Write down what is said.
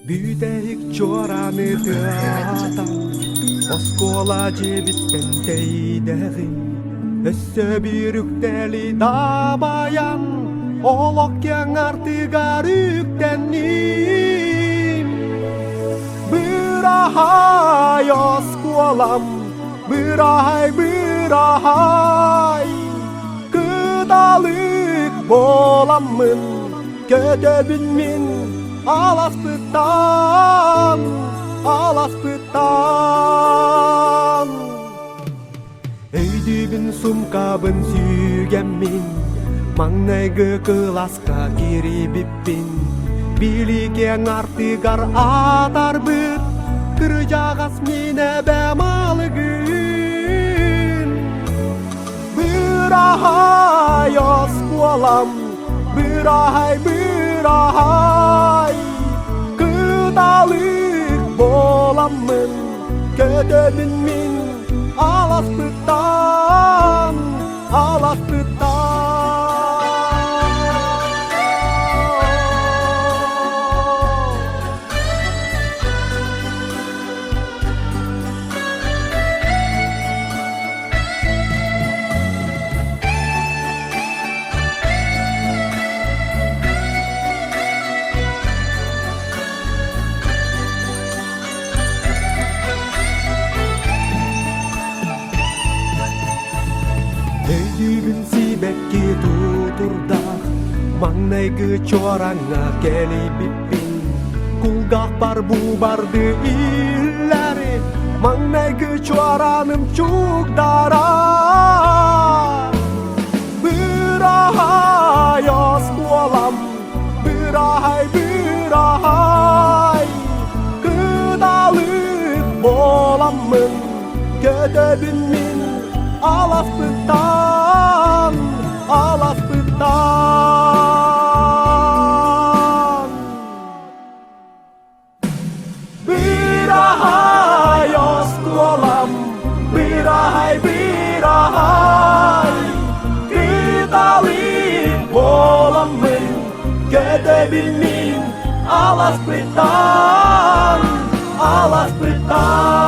Бүтэһик чуорааны тыатан, оскуола дьиэбиттэн тэйдэҕим. Өссө биир үктэли дабайан, олох киэҥ артыгар үктэнним. Быраһай оскуолам, быраһай, быраһай, кыталык буоламмын, көтөбүн мин аласпыттан, аласпыттан. Өйдүүбүн сумкабын сүүгэммин, маҥнайгы кылааска киирибиппин, билигин артыгар атарбыт, кырдьаҕас мин эбэм алыгын. Быраһай оскуолам, быраһай, быраһай, кыталык буоламмын, көтөбүн мин аласпыттан, аласпыттан. Өйдүүбүн сибэкки тутурдаах, маҥнайгы чуораҥҥа кэлийбиппин, кулгаахпар бу барды иллэри, маҥнайгы чуораным чугдара. Быраһай оскуолам, быраһай, быраһай, кыталык буоламмын, көтөбүн мин аласпыттан, аласпыттан. Быраһай оскуолам, быраһай, быраһай, кыталык буоламмын, көтөбүн мин аласпыттан, аласпыттан.